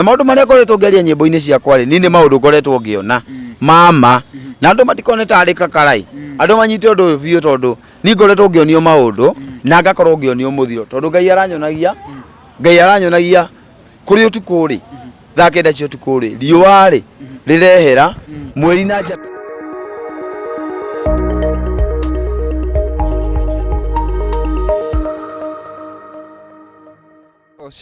Maũndũ marĩa ngoretwo ngĩaria nyĩmbo-inĩ ciakwa rĩ, niĩ nĩ maũndũ ngoretwo ngĩona mama, na andũ matikone tarĩ kakarai, andũ manyite ũndũ ũyũ biũ, tondũ niĩ ngoretwo ngĩonio maũndũ na ngakorwo ngĩonio mũthiro, tondũ Ngai aranyonagia, Ngai aranyonagia kũrĩ ũtukũ rĩ, thaa 9 cia ũtukũ rĩ, riũa rĩ rĩrehera, mweri na njata.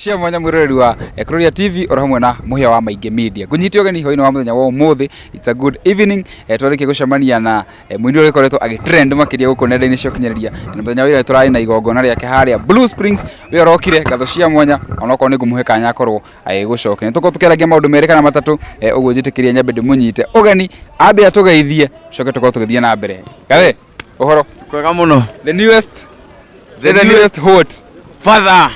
Cia mwanya mwiroreri wa Kuroria TV oro hamwe na muhia wa Maingĩ Media. Ngunyite ũgeni hwainĩ wa mũthenya wa ũmũthĩ. It's a good evening. Twarĩkia gũcemania na mũini ũrĩa ũkoretwo agĩtrend makĩria gũkũ nenda-inĩ cia ũkinyanĩria. Na mũthenya wa ira tũrarĩ na igongona rĩake harĩa Blue Springs. We ũrokire ngatho cia mwanya onokorwo nĩ ngũmũhe kanya akorwo agĩgũcokia. Nĩ tũkorwo tũkĩaragia maũndũ merĩ kana matatũ, ũguo njĩtĩkĩria nyambe ndĩmũnyite ũgeni ambe atũgeithie coke tũkorwo tũgĩthiĩ na mbere. Gathe, ũhoro? Kwega mũno. The newest The newest hot. Father.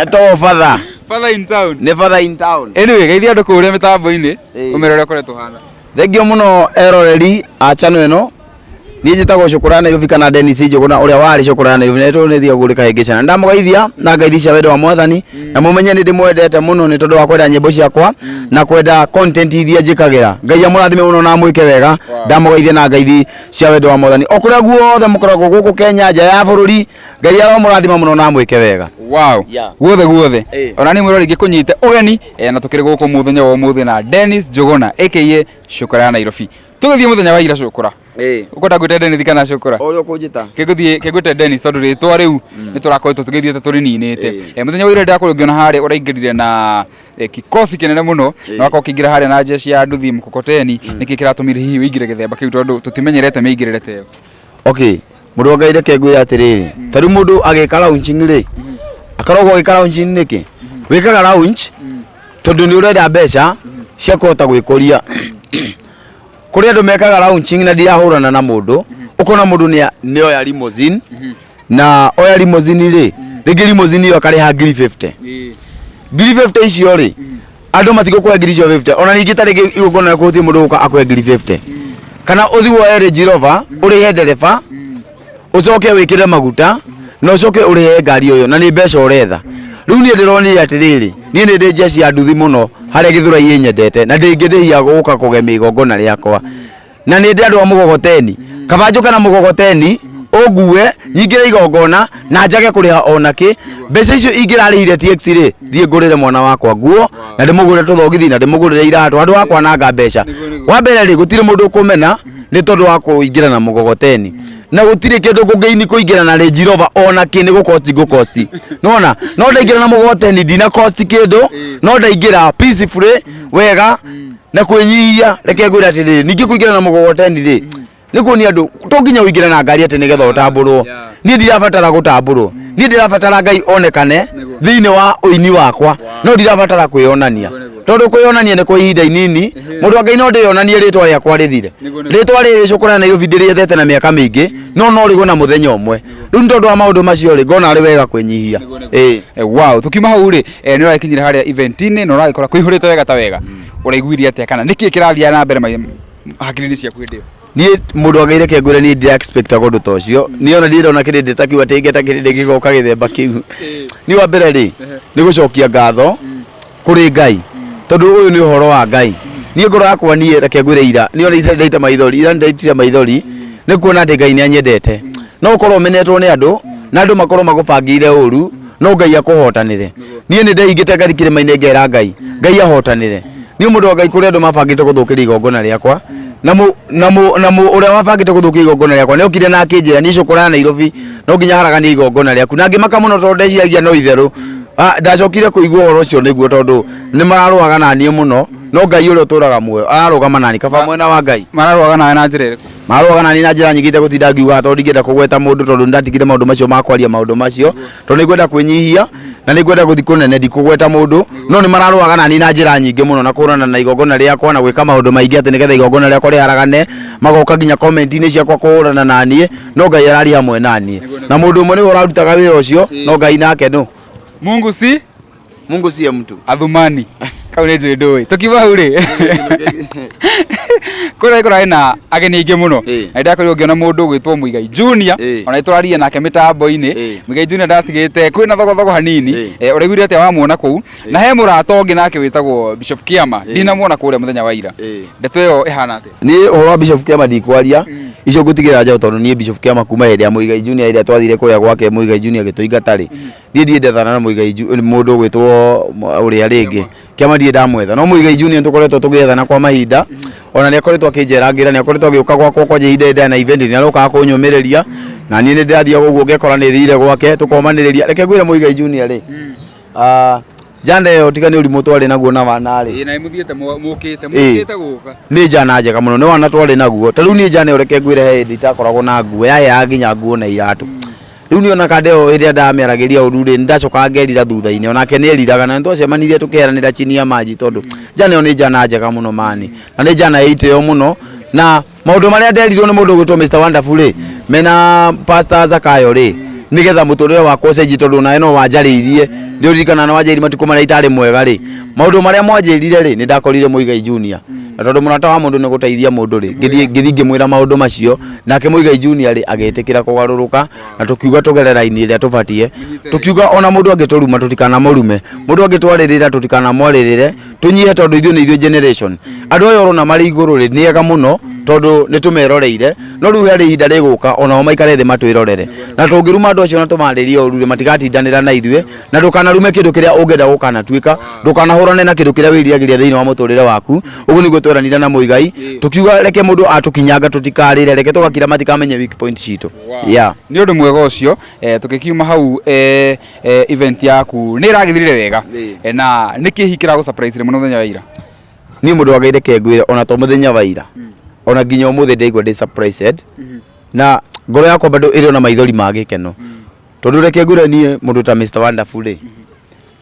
Etagwo father. Father in town. Nĩ father in town. Anyway, geithia andũ kũrĩa mĩtambo-inĩ, Ĩĩ. ũmere ũrĩa ũkoretwo ũhana. Thengiũ mũno eroreri a channel ĩno. Niĩ njĩtagwo Cũkũra Nairobi kana Dennis Njũgũna ũrĩa warĩ Cũkũra Nairobi na nĩ thiaga gũrĩ kahĩngĩcana. Ndamũgeithia na ngeithi cia wendo wa Mwathani na mũmenye nĩ ndĩmwendete mũno nĩ tondũ wa kwenda nyĩmbo ciakwa na kwenda content iria njĩkagĩra. Ngai amũrathime mũno na amwĩke wega. Ndamũgeithia na ngeithi cia wendo wa Mwathani. O kũrĩa guothe mũkoragwo gũkũ Kenya, nja ya bũrũri, Ngai aromũrathima mũno na amwĩke wega. Wow. Yeah. Guothe guothe. Ĩĩ. Ona niĩ mwĩrori ngĩkũnyite ũgeni, na tũkĩrĩ gũkũ mũthenya wa ũmũthĩ na Dennis Njũgũna aka Cũkũra ya Nairobi. Tũgĩthiĩ mũthenya wa ira Cũkũra. Ĩĩ. Ũkwenda ngwĩte Dennis kana Cũkũra? Ũrĩa ũkũnjĩta. Kĩngũthiĩ kĩngwĩte Dennis tondũ rĩtwa rĩu nĩ tũrakoretwo tũgĩthiĩte tũrĩninĩte. Ĩĩ. Mũthenya wa ira ndĩrakorwo ngĩona harĩa ũraingĩrire na kikosi kĩnene mũno na wakorwo ũkĩingĩra harĩa na jeshi ya nduthi mkokoteni. Nĩkĩ kĩratũmire hihi ũingĩre gĩthemba kĩu tondũ tũtimenyerete mĩingĩrĩre ta ĩyo? Okay, mũndũ wa Ngai reke ngwĩre atĩrĩrĩ, ta rĩu mũndũ agĩka launching rĩ, akoragwo agĩka launching nĩkĩ? Wĩkaga launch tondũ nĩ ũrenda mbeca cia kũhota gwĩkũria. Kũrĩ andũ mekaga launching na ndirahũrana na mũndũ, ũkona mũndũ nĩ oya limousine, na oya limousine rĩ, rĩngĩ limousine ĩyo akarĩha ngiri 50. Ngiri 50 icio rĩ, andũ matigũkũhe ngiri icio 50, ona ningĩ ta rĩngĩ igongona rĩaku gũtirĩ mũndũ ũgũka akũhe ngiri 50. Kana ũthiĩ woe Range Rover, ũrĩhe ndereba, ũcoke wĩkĩre maguta, na ũcoke ũrĩhe ngari ĩyo, na nĩ mbeca ũretha. Rĩu niĩ ndĩronire atĩrĩrĩ, niĩ nĩ ndĩ njeci ya nduthi mũno harĩa Gĩthũrai ĩnyendete, na ndĩngĩndĩhia gũka kũgemia igongona rĩakwa. Na nĩ ndĩ andũ a mũgogoteni, kaba njũke na mũgogoteni ũngue nyingĩre igongona na njage kũrĩha ona kĩ. Mbeca icio ingĩrarĩhire TX rĩ, thiĩ ngũrĩre mwana wakwa nguo na ndĩmũgũrĩre tũthogithi na ndĩmũgũrĩre iratũ handũ ha kwananga mbeca. Wa mbere rĩ, gũtirĩ mũndũ ũkũmena nĩ tondũ wa kũingĩra na mũgogoteni, na gũtirĩ kĩndũ ngũngĩini kũingĩra na Range Rover ona kĩ, nĩ gũkosti ngũkosti. Nĩwona? No ndaingĩra na mũgogoteni ndina cost kĩndũ, no ndaingĩra peacefully wega na kwĩnyihia. Reke ngwĩre atĩrĩrĩ, ningĩ kũingĩra na mũgogoteni rĩ, nĩ kuonia andũ to nginya ũingĩre na ngari atĩ nĩgetha ũtambũrwo. Niĩ ndirabatara gũtambũrwo, niĩ ndĩrabatara Ngai onekane thĩinĩ wa ũini wakwa, no ndirabatara kwĩyonania, tondũ kwĩyonania nĩ kwa ihinda inini. Mũndũ wa Ngai, no ndĩyonanie rĩtwa rĩakwa rĩthire. Rĩtwa rĩrĩ Cũkũra Nairobi ndĩrĩethete na mĩaka mĩingĩ, no no rĩgwe na mũthenya ũmwe. Rĩu nĩ tondũ wa maũndũ macio rĩ, ngona arĩ wega kwĩnyihia. Ĩĩ. Wow, tukiuma hau rĩ, nĩ ũragĩkinyire harĩa event-inĩ na ũragĩkora kũihũrĩte wega ta wega. Ũraiguire atĩa kana nĩkĩ kĩrathiaga na mbere hakiri-inĩ ciaku hĩndĩ ĩyo? Niĩ mũndũ wa Ngai reke ngwĩre, niĩ ndira expect ũndũ ta ũcio. Niĩ ona ndirĩ ndona kĩrĩndĩ ta kĩu, atĩ ingĩeta kĩrĩndĩ gĩgoka gĩthemba kĩu. Niĩ wa mbere rĩ, nĩ gũcokia ngatho kũrĩ Ngai, tondũ ũyũ nĩ ũhoro wa Ngai. Niĩ ngoro yakwa, niĩ reke ngwĩre, ira niĩ ona ndaita maithori, ira nĩndaitire maithori nĩ kuona atĩ Ngai nĩ anyendete. No ũkorwo ũmenetwo nĩ andũ na andũ makorwo magũbangĩire ũru, no Ngai akũhotanĩre. Niĩ nĩ ndeingĩte ngathi kĩrĩma-inĩ ngera Ngai, Ngai ahotanĩre. Niĩ mũndũ wa Ngai, kũrĩ andũ mabangĩte gũthũkĩria igongona rĩakwa, na mũ na mũ na mũ ũrĩa wabangĩte gũthũkia igongona rĩakwa nĩ okire na akĩnjĩra, niĩ Cũkũra ya Nairobi no nginya haraganie igongona rĩaku, na ngĩmaka mũno tondũ ndeciragia no itherũ. Ndacokire kũigua ũhoro ũcio nĩguo, tondũ nĩ mararũaga na niĩ mũno, no Ngai ũrĩa ũtũraga muoyo ararũgama nani, kaba mwena wa Ngai. Mararũaga nawe na njĩra ĩrĩkũ? Mararũaga nani na njĩra nyingĩ itegũtinda ngiuga, tondũ ndingĩenda kũgweta mũndũ, tondũ nĩndatigire maũndũ macio ma kwaria maũndũ macio, tondũ nĩngwenda kwĩnyihia na nĩngwenda gũthiĩ kũnene, ndikũgweta mũndũ, no nĩ mararũaga nani na njĩra nyingĩ mũno na kũhũrana na igongona rĩakwa na gwĩka maũndũ maingĩ atĩ nĩgetha igongona rĩakwa rĩharagane, magoka nginya comment-inĩ ciakwa kũhũrana naniĩ, no Ngai arari hamwe naniĩ, na mũndũ ũmwe nĩwe ũrarutaga wĩra ũcio, no Ngai nake nũ. Mungu si? Mungu siye mtu. Athumani kau nĩ njũĩ ndũĩ tũkiuma hau rĩ, kũrĩa kũrarĩ na ageni aingĩ mũno. Na nĩndakorirwo ngĩona mũndũ ũgwĩtwo Muigai Junior. Ona nĩtũraririe nake mĩtambo-inĩ. Muigai Junior ndatigĩte kwĩna thogothogo hanini. Ũraiguire atĩa wamuona kũu? Na he mũrata ũngĩ nake wĩtagwo Bishop Kiama, ndinamuona kũrĩa mũthenya wa ira. Ndeto ĩyo ĩhana atĩa? Niĩ ũhoro wa Bishop Kĩama ndikwaria, icio ngũtigĩra njaũ, tondũ niĩ Bishop Kĩama kuma hĩndĩ ya Muigai Junior ĩrĩa twathire kũrĩa gwake Muigai Junior agĩtũingata rĩ, niĩ ndirĩ ndethana na Muigai mũndũ ũgwĩtwo ũrĩa rĩngĩ Kĩama, ndirĩ ndamwetha, no Muigai Junior tũkoretwo tũgĩethana kwa mahinda. Ona nĩ akoretwo akĩnjerangĩra, nĩ akoretwo agĩũka gwakwa kwanja ihinda rĩrĩa na event, nĩ arokaga kũnyũmĩrĩria, na niĩ nĩ ndĩrathiaga ũguo ngekora nĩ thire gwake tũkomanĩrĩria. Reke ngwĩre, Muigai Junior rĩ, njana ĩyo tiga nĩ ũrimũ twarĩ naguo na wana rĩ. Ĩĩ, na mũthiĩte mũkĩte mũkĩte gũka. Nĩ njana njega mũno, nĩ wana twarĩ naguo. Ta rĩu niĩ njana ĩyo, reke ngwĩre, he hĩndĩ itakoragwo na nguo, yaheaga nginya nguo na iratũ. Rĩu niĩ ona kanda ĩyo ĩrĩa ndamĩaragĩria ũru rĩ, nĩndacokaga ngerira thutha-inĩ, onake nĩ eriraga, na nĩtwacemanirie tũkeranĩra chini ya maji, tondũ njana ĩyo nĩ njana njega mũno mani, na nĩ njana ĩ itĩo mũno. Na maũndũ marĩa nderirwo nĩ mũndũ ũgwĩtwo Mr Wonderful rĩ, mena Pastor Zakayo rĩ, nĩgetha mũtũrĩre wakwa ũcenjie, tondũ nawe no wanjarĩirie, nĩ ũririkana no wanjarĩirie matukũ marĩa itarĩ mwega rĩ, maũndũ marĩa mwanjĩrire rĩ, nĩ ndakorire Muigai Junior, na tondũ mũrata wa mũndũ nĩ gũteithia mũndũ rĩ, ngĩthiĩ ngĩmwĩra maũndũ macio, nake Muigai Junior rĩ, agĩtĩkĩra kũgarũrũka, na tũkiuga tũgere raini ĩrĩa tũbatiĩ. Tũkiuga ona mũndũ angĩtũruma tũtikanamũrume, mũndũ angĩtwarĩrĩra tũtikanamwarĩrĩre, tũnyihe, tondũ ithuĩ nĩ ithuĩ generation. Andũ aya ũrona marĩ igũrũ rĩ, nĩ ega mũno tondũ nĩ tũmeroreire, no rĩu harĩ ihinda rĩgũka onao maikare thĩ matwĩrorere, na tũngĩruma andũ acio na tũmarĩrie ũru rĩ, matigatindanĩra na ithuĩ. Na ndũkanarume kĩndũ kĩrĩa ũngĩenda gũkanatuĩka, ndũkanahũrane na kĩndũ kĩrĩa wĩriragĩria thĩinĩ wa mũtũrĩre waku. Ũguo nĩguo tweranire na Mũigai, tũkiuga reke mũndũ atũkinyanga tũtikarĩre, reke tũgakira matikamenye weak point citũ, yeah. Nĩ ũndũ mwega ũcio. Tũgĩkiuma hau, event yaku nĩ ĩragĩthirire wega. Na nĩ kĩ hihi kĩragũ surprise mũno mũthenya wa ira? Niĩ mũndũ wa Ngai, reke ngwĩre, ona to mũthenya wa ira, ona nginya ũmũthĩ ndaigua ndĩ surprised, na ngoro yakwa bado ĩrĩ ona maithori ma gĩkeno, tondũ reke ngwĩre, niĩ mũndũ ta Mr Wonderful rĩ,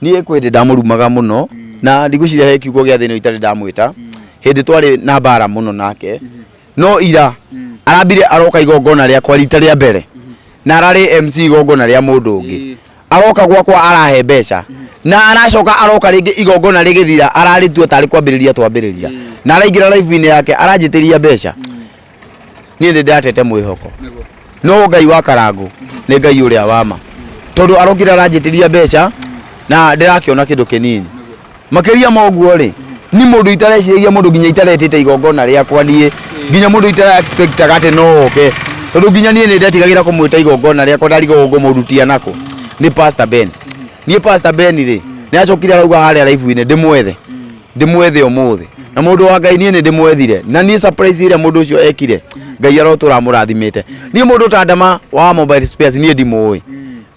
niĩ kwĩ hĩndĩ ndamũrumaga mũno, na ndigwĩciria he kiugo gĩa thĩinĩ itarĩ ndamwĩta hĩndĩ twarĩ na mbara mũno nake. No ira arambire aroka igongona rĩakwa rita rĩa mbere, na ararĩ MC igongona rĩa mũndũ ũngĩ, aroka gwakwa arahe mbeca, na aracoka aroka rĩngĩ igongona rĩgĩthira, ararĩtua tarĩ kwambĩrĩria twambĩrĩria, na araingĩra live-inĩ yake aranjĩtĩria mbeca. Niĩ nĩ ndatete mwĩhoko, no Ngai wa Karangũ nĩ Ngai ũrĩa wa ma, tondũ arokire aranjĩtĩria mbeca na ndĩrakĩona kĩndũ kĩnini. Makĩria ma ũguo rĩ, ni mũndũ itareciragia, mũndũ nginya itaretĩte igongona rĩakwa niĩ, nginya mũndũ itara expectaga atĩ no oke, tondũ nginya niĩ nĩ ndetigagĩra kũmwĩta igongona rĩakwa, ndarigagwo ngũmũrutia nakũ. Nĩ Pastor Ben. Niĩ Pastor Ben rĩ, nĩ acokire arauga harĩa live-inĩ ndĩmwethe, ndĩmwethe ũmũthĩ, na mũndũ wa Ngai, niĩ nĩ ndĩmwethire, na niĩ surprise ĩrĩa mũndũ ũcio ekire, Ngai arotũra amũrathimĩte. Niĩ mũndũ ta Ndama wa Mobile Spares, niĩ ndimũĩ,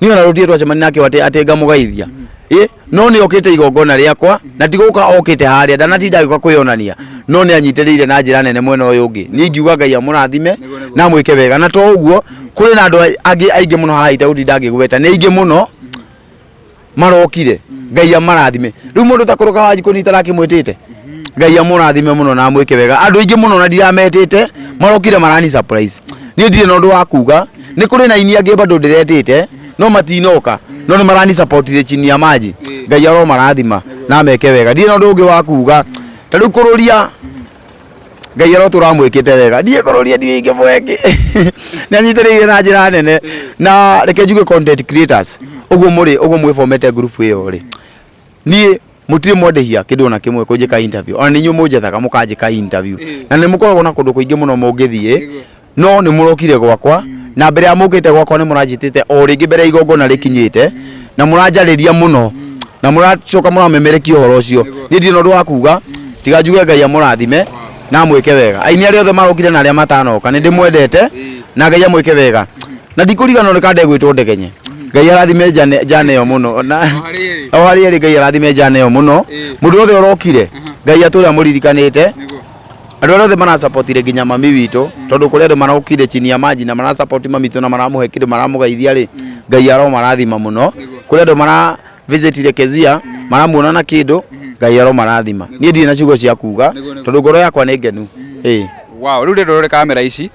niĩ ona rũtirĩ twacemania nake atĩ ngamũgeithia ĩ, no nĩ okĩte igongona rĩakwa, na ti gũka okĩte harĩa, ndanatinda agĩũka kwĩyonania, no nĩ anyitĩrĩire na njĩra nene mwena ũyũ ũngĩ. Niĩ ingiuga Ngai amũrathime na amwĩke wega. Na to ũguo, kũrĩ na andũ angĩ aingĩ mũno haha itegũtinda ngĩgweta, nĩ aingĩ mũno marokire, Ngai amarathime. Rĩu mũndũ ta kũrũka wa njikũ nitarakĩmwĩtĩte, Ngai amũrathime mũno na amwĩke wega. Andũ aingĩ mũno na ndirametĩte marokire marani surprise. Niĩ ndirĩ na ũndũ wa kuga. Nĩ kũrĩ na aini angĩ bado ndĩretĩte no matinoka, no nĩ marani supportire chini ya maji. Ngai aromarathima na ameke wega. Ndirĩ na ũndũ ũngĩ wa kuga. Ta rĩu kũrũria, Ngai arotũra amwĩkĩte wega. Niĩ kũrũria ndirĩ ingĩmweke, nĩ anyitĩrĩire na njĩra nene. Na reke njuge, content creators, ũguo mũrĩ ũguo mwĩbomete group ĩyo rĩ, niĩ mũtirĩ mwandĩhia kĩndũ ona kĩmwe kũnjĩka interview. Ona nĩ inyuĩ mũnjethaga mũkanjĩka interview, na nĩ mũkoragwo na kũndũ kũingĩ mũno mũngĩthiĩ, no nĩ mũrokire gwakwa, na mbere ya mũkĩte gwakwa nĩ mũranjĩtĩte o rĩngĩ mbere ya igongona rĩkinyĩte, na mũranjarĩria mũno, na mũracoka mũramemerekia ũhoro ũcio. Niĩ ndirĩ na ũndũ wa kuga tiga njuge Ngai amũrathime na amwĩke wega. Aini arĩa othe marokire na arĩa matanoka, nĩ ndĩmwendete, na Ngai amwĩke wega. Na ndikũriganwo nĩ kanda ĩgwĩtwo Ndegenye. Ngai arathime njane ĩyo mũno, na o harĩa ĩrĩ, Ngai arathime njane ĩyo mũno. Mũndũ wothe ũrokire, Ngai atũre amũririkanĩte. Andũ arĩa othe marasapotire nginya mami witũ, tondũ kũrĩ andũ marokire chini ya maji na marasapoti mami witũ na maramũhe kĩndũ, maramũgeithia rĩ, Ngai aromarathima mũno. Kũrĩ andũ mara visitire Kezia, maramuona na kĩndũ, Ngai aromarathima. Niĩ ndirĩ na ciugo cia kuga tondũ ngoro yakwa nĩ ngenu, ĩĩ. Wow, rĩu rĩrĩ rũrĩ kamera ici,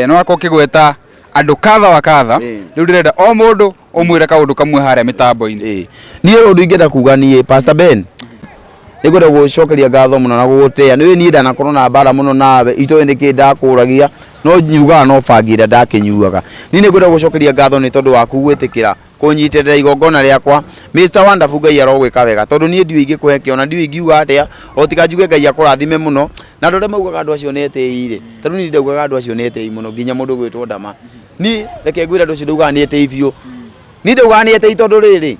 no akorwo ũkĩgweta Andũ kadha wa kadha. Ĩĩ. Rĩu ndĩrenda o mũndũ ũmwĩre kaũndũ kamwe harĩa mĩtambo-inĩ. Ĩĩ. Niĩ ũndũ ingĩenda kuga niĩ Pastor Ben, nĩngwenda gũgũcokeria ngatho mũno na gũgũtĩa. Nĩũĩ niĩ ndanakorwo na mbara mũno nawe, itoĩ nĩkĩ ndakũragia, no nyugaga no bangi ĩrĩa ndakĩnyuaga. Niĩ nĩngwenda gũgũcokeria ngatho nĩ tondũ waku gwĩtĩkĩra kũnyitĩrĩra igongona rĩakwa. Mr Wonderful, Ngai arogwĩka wega, tondũ niĩ ndiũĩ ingĩkũhe kĩ, ona ndiũĩ ingiuga atĩa, o tiga njuge Ngai akũrathime mũno. Na andũ arĩa maugaga andũ acio nĩ etĩi rĩ, ta rĩu niĩ ndaugaga andũ acio nĩ etĩi mũno, nginya mũndũ ũgwĩtwo Ndama. Niĩ reke ngwĩre andũ acio ndaugaga nĩ etĩi biũ. Niĩ ndaugaga nĩ etĩi tondũ rĩrĩ,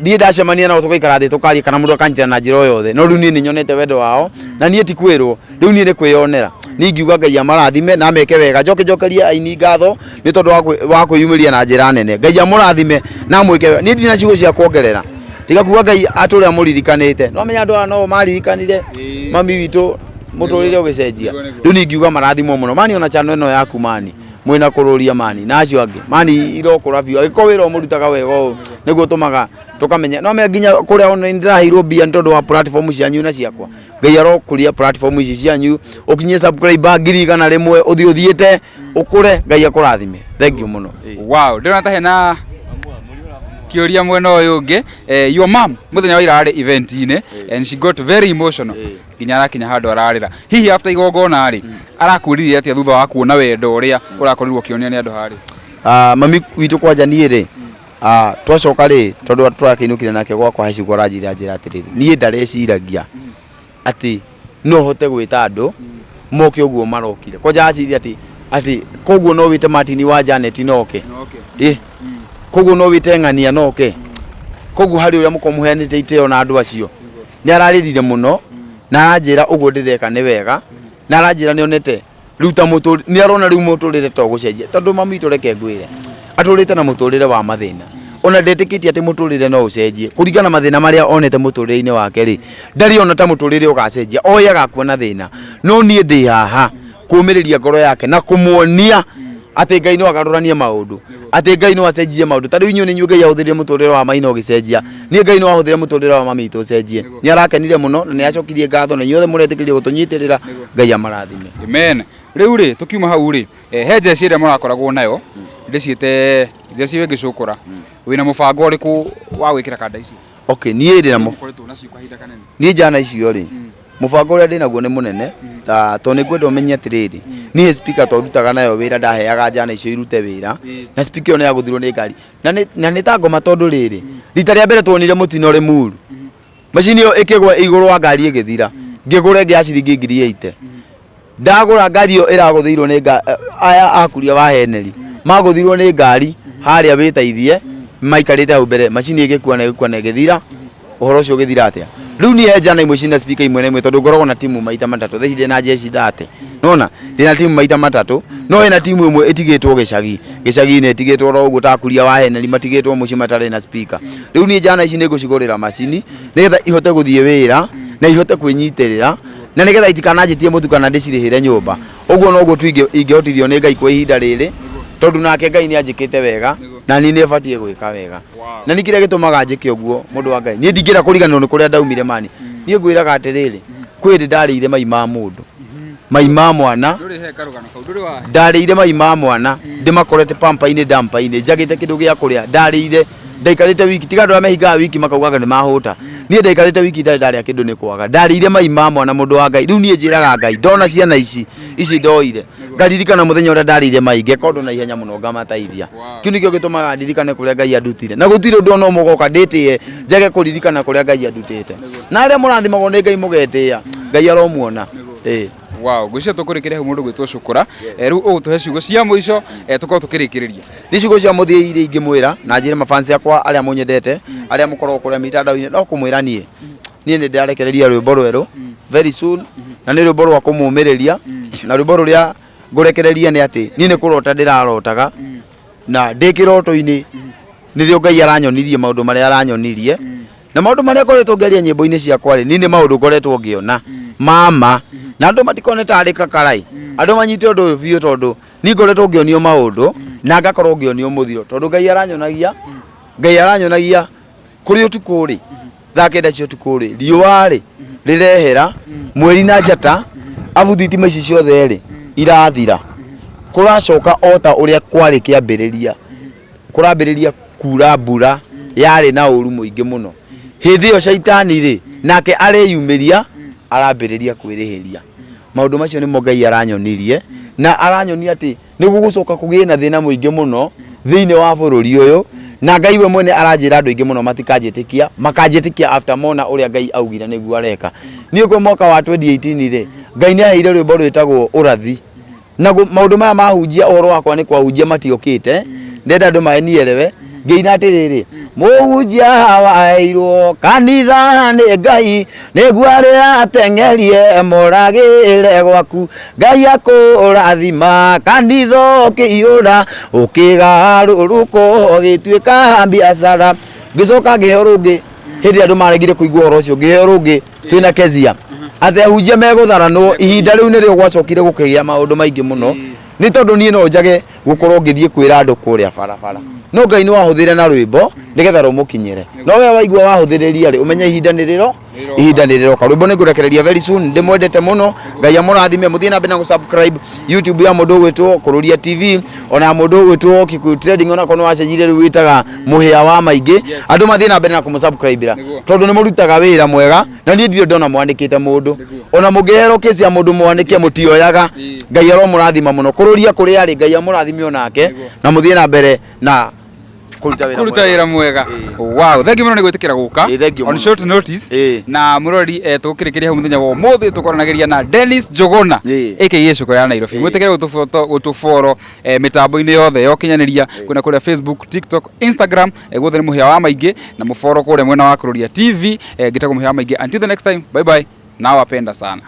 ndirĩ ndacemania nao tũgaikara thĩ tũkaria kana mũndũ akanyitĩra na njĩra o yothe, no rĩu niĩ nĩ nyonete wendo wao, na niĩ ti kwĩrwo, rĩu niĩ nĩ kwĩyonera. Niĩ ingiuga Ngai amarathime na ameke wega. Njoke njokerie aini ngatho nĩ tondũ wa kwĩyumĩria na njĩra nene. Ngai amũrathime na amwĩke wega. Niĩ ndirĩ na ciugo cia kuongerera, tiga kuga Ngai atũre amũririkanĩte. No menya andũ aya no maririkanire mami witũ mũtũrĩre ũgĩcenjia. Rĩu niĩ ingiuga marathimwo mũno. Mani ona channel ĩno yaku mani, mwĩna kũrũria mani na acio angĩ mani irokũra biũ. Angĩkorwo wĩra ũmũrutaga wega ũũ nĩguo ũtũmaga tũkamenya. No menya nginya kũrĩa ona nĩndĩraheirwo mbia nĩ tondũ wa platform cianyu na ciakwa. Ngai arokũria platform ici cianyu, ũkinyie subscriber 100,000, ũthiĩ ũthiĩte ũkũre. Ngai akũrathime. Thank you mũno. Wow, ndĩrona ta hena kĩũria mwena ũyũ ũngĩ. Your mom mũthenya wa ira arĩ event-inĩ and she got very emotional, nginya arakinya handũ ararĩra. Hihi after igongona rĩ, arakwĩrire atĩa thutha wa kuona wendo ũrĩa ũrakorirwo ũkĩonio nĩ andũ harĩa? Mami witũ kwanja niĩ rĩ, twacoka rĩ, tondũ tũrakĩinũkire nake gwakwa hacukũ, aranjĩra njĩra atĩrĩrĩ, niĩ ndareciragia atĩ no hote gwĩta andũ moke ũguo marokire. Kwanja aciria atĩ koguo no wĩte Martin wa Janet noke, ĩ koguo no wĩte ng'ania noke, koguo harĩ ũrĩa mũkorwo mũheanĩte itĩo na andũ acio. Nĩ ararĩrire mũno na aranjĩra ũguo ndĩreka nĩ wega, na aranjĩra nĩ onete rĩu ta mũtũrĩ nĩ arona rĩu mũtũrĩre to gũcenjia, tondũ mami witũ reke ngwĩre atũrĩte na mũtũrĩre wa mathĩna, ona ndetĩkĩtie atĩ mũtũrĩre no ũcenjie kũringana na mathĩna marĩa onete mũtũrĩre-inĩ wake rĩ, ndarĩ ona ta mũtũrĩre ũgacenjia, oĩ agakuona thĩna. No niĩ ndĩ haha kũmĩrĩria ngoro yake na kũmuonia atĩ Ngai no agarũranie maũndũ, atĩ Ngai no acenjie maũndũ. Ta rĩu inyuĩ nĩ inyuĩ Ngai ahũthĩrire mũtũrĩre wa Maina ũgĩcenjia, niĩ Ngai no ahũthĩre mũtũrĩre wa mami witũ ũcenjie. Nĩ arakenire mũno na nĩ acokirie ngatho, na inyuothe mũretĩkĩria gũtũnyitĩrĩra, Ngai amarathime. Amen. Rĩu rĩ, tũkiuma hau rĩ, he jeshi ĩrĩa mũrakoragwo nayo, ndĩciĩte jeshi ĩngĩcũkũra, wĩna mũbango ũrĩkũ wa gwĩkĩra kanda icio? Okay, niĩ ndĩ na Mũkoretwo nacio kahinda kanene. Niĩ njana icio rĩ, mũbango ũrĩa ndĩ naguo nĩ mũnene, ta tondũ nĩ ngwenda ũmenye atĩrĩrĩ, niĩ speaker to ndutaga nayo wĩra, ndaheaga njana icio irute wĩra, na speaker ĩyo nĩ yagũthirwo nĩ ngari, na nĩ ta ngoma, tondũ rĩrĩ, rita rĩa mbere tuonire mũtino Limuru, macini ĩyo ĩkĩgwa igũrũ wa ngari ĩgĩthira, ngĩgũra ĩngĩ ya ciringi 80,000. Ndagũra ngari ĩyo ĩragũthĩirwo nĩ aya akuria wa Henry magũthirwo nĩ ngari harĩa wĩteithie, maikarĩte hau mbere, macini ĩgĩkua na ĩgĩkua na ĩgĩthira. Ũhoro ũcio ũgĩthira atĩa? Rĩu niĩ he njana imwe cina speaker imwe na imwe, tondũ ngoragwo na timu maita matatũ. Thaa ici ndĩ na jeshi 30, nona ndĩ na timu maita matatũ, no ĩna timu ĩmwe ĩtigĩtwo gĩcagi, gĩcagi-inĩ ĩtigĩtwo oro ũguo, ta akuria wa Henry matigĩtwo mũciĩ matarĩ na speaker. Rĩu niĩ njana ici nĩ ngũcigũrĩra macini nĩgetha ihote gũthiĩ wĩra na ihote kwĩnyitĩrĩra, na nĩgetha itikananjĩtie mũtu kana ndĩcirĩhĩre nyũmba. Ũguo noguo tu ingĩhotithio nĩ Ngai kwa ihinda rĩrĩ, tondũ nake Ngai nĩ anjĩkĩte wega na niĩ nĩ batiĩ gwĩka wega. Na nĩ kĩrĩa gĩtũmaga njĩke ũguo, mũndũ wa Ngai, niĩ ndingĩenda kũriganĩrwo nĩ kũrĩa ndaumire mani. Niĩ ngwĩraga atĩrĩrĩ, kwĩ hĩndĩ ndarĩire mai ma mũndũ, mai ma mwana. Ndũrĩ he karũgano kau, ndũrĩ wa Ndarĩire mai ma mwana ndĩmakorete pampa-inĩ, ndampa-inĩ, njagĩte kĩndũ gĩa kũrĩa. Ndarĩire, ndaikarĩte wiki, tiga andũ arĩa mehingaga wiki makaugaga nĩ mahũta, niĩ ndaikarĩte wiki itarĩ ndarĩa kĩndũ nĩ kwaga. Ndarĩire mai ma mwana, mũndũ wa Ngai. Rĩu niĩ njĩraga Ngai, ndona ciana ici ndoire, ngaririkana mũthenya ũrĩa ndarĩire mai, ngeka ũndũ na ihenya mũno ngamateithia. Kĩu nĩkĩo gĩtũmaga ndirikane kũrĩa Ngai andutire, na gũtirĩ ũndũ ona ũmwe ũgoka ndĩtĩe njage kũririkana kũrĩa Ngai andutĩte. Na arĩa mũrathimagwo nĩ Ngai mũgetĩĩa, Ngai aromuona. Ĩĩ. Wow, ngwĩciria tũkũrĩkĩria hau mũndũ gwĩtwo Cũkũra. Rĩu ũgũtũhe ciugo cia mũico, tũkorwo tũkĩrĩkĩrĩria. Nĩ ciugo cia mũthia iria ingĩmwĩra na njĩre mafans akwa arĩa mũnyendete, arĩa mũkoragwo kũrĩa mitandao-inĩ, no kũmwĩra niĩ nĩ ndĩrarekereria rwĩmbo rwerũ very soon, na nĩ rwĩmbo rwa kũmũmĩrĩria. Na rwĩmbo rũrĩa ngũrekereria nĩ atĩ niĩ nĩ kũrota ndĩrarotaga, na ndĩ kĩroto-inĩ nĩrĩo Ngai aranyonirie maũndũ marĩa aranyonirie, na maũndũ marĩa ngoretwo ngĩaria nyĩmbo-inĩ ciakwa rĩ, niĩ nĩ maũndũ ngoretwo ngĩona mama, na andũ matikone tarĩ kakarai, andũ manyite ũndũ ũyũ biũ, tondũ niĩ ngoretwo ngĩonio maũndũ na ngakorwo ngĩonio mũthiro, tondũ Ngai aranyonagia kũrĩ ũtukũ rĩ, thaa 9 cia ũtukũ rĩ, riũa rĩ rĩrehera, mweri na njata, abu thitima ici ciothe rĩ irathira. Kũracoka o ta ũrĩa kwarĩ kĩambĩrĩria. Kũrambĩrĩria kura mbura yarĩ na ũru mũingĩ mũno. Hĩndĩ ĩyo caitani rĩ, nake areyumĩria, arambĩrĩria kwĩrĩhĩria. Maũndũ macio nĩmo Ngai aranyonirie, na aranyonia atĩ nĩ gũgũcoka kũgĩe na thĩna mũingĩ mũno thĩinĩ wa bũrũri ũyũ, na Ngai we mwene aranjĩra andũ aingĩ mũno matikanjĩtĩkia, makanjĩtĩkia after mona ũrĩa Ngai augire nĩguo areka. Niĩ kwĩ mwaka wa 2018 rĩ, Ngai nĩ aheire rwĩmbo rwĩtagwo ũrathi. Na maũndũ maya mahunjia ũhoro wakwa nĩ kwahunjia matiokĩte, ndenda andũ manielewe. Ngĩina atĩrĩrĩ, mũhunjia waheirwo kanitha nĩ Ngai, nĩguo arĩa ateng'erie moragĩre gwaku. Ngai akũrathima kanitha ũkĩiyũra, ũkĩgarũrũka ũgĩtuĩka biacara. Ngĩcoka ngĩheo rũngĩ hĩndĩ ĩrĩa andũ maregire kũigua ũhoro ũcio, ngĩheo rũngĩ twĩna Kezia atĩ ahunjia megũtharanwo. Ihinda rĩu nĩrĩo gwacokire gũkĩgĩa maũndũ maingĩ mũno, nĩ tondũ niĩ no njage gũkorwo ngĩthiĩ kwĩra andũ kũrĩa barabara, no Ngai nĩ wahũthĩre na rwĩmbo nĩgetha rũmũkinyĩre. No we waigua wahũthĩrĩria rĩ, ũmenye ihinda nĩ rĩro ihinda nĩ rĩroka. Rwĩmbo nĩ ngũrekereria very soon. Ndĩmwendete mũno, Ngai amũrathime. Mũthiĩ na mbere na gũ-subscribe YouTube ya mũndũ ũgwĩtwo Kũrũria TV, ona mũndũ ũgwĩtwo Kikuyu Trading, ona korwo nĩ wacenjirie rĩu wĩtaga Mũhĩa wa Maingĩ. Andũ mathiĩ na mbere na kũmũ-subscribe-ra tondũ nĩ mũrutaga wĩra mwega, na niĩ ndirĩ ndona mwanĩkĩte mũndũ. Ona mũngĩherwo kesi ya mũndũ mwanĩke mũtioyaga. Ngai aromũrathima mũno. Kũrũria kũrĩa arĩ, Ngai amũrathime onake, na mũthiĩ na mbere na kũruta wĩra Kũruta mwega. Wĩra mwega. Wow, thank you mũno nĩ gwĩtĩkĩra gũka Ĩĩ, thank you on mũno. short notice. Na mũrori, tũgũkĩrĩkĩria hau mũthenya wa ũmũthĩ, tũkoranagĩria na Dennis Njũgũna, aka Gĩcũko ya Nairobi. Mwĩtĩkĩre gũtũboro mĩtambo-inĩ yothe ya ũkinyanĩria, kwĩna kũrĩa Facebook, TikTok, Instagram, guothe nĩ Mũhĩa wa Maingĩ, na mũboro kũrĩa mwena wa Kũrũria TV, ngĩtagwo Mũhĩa wa Maingĩ. Until the next time, bye bye, nawapenda sana.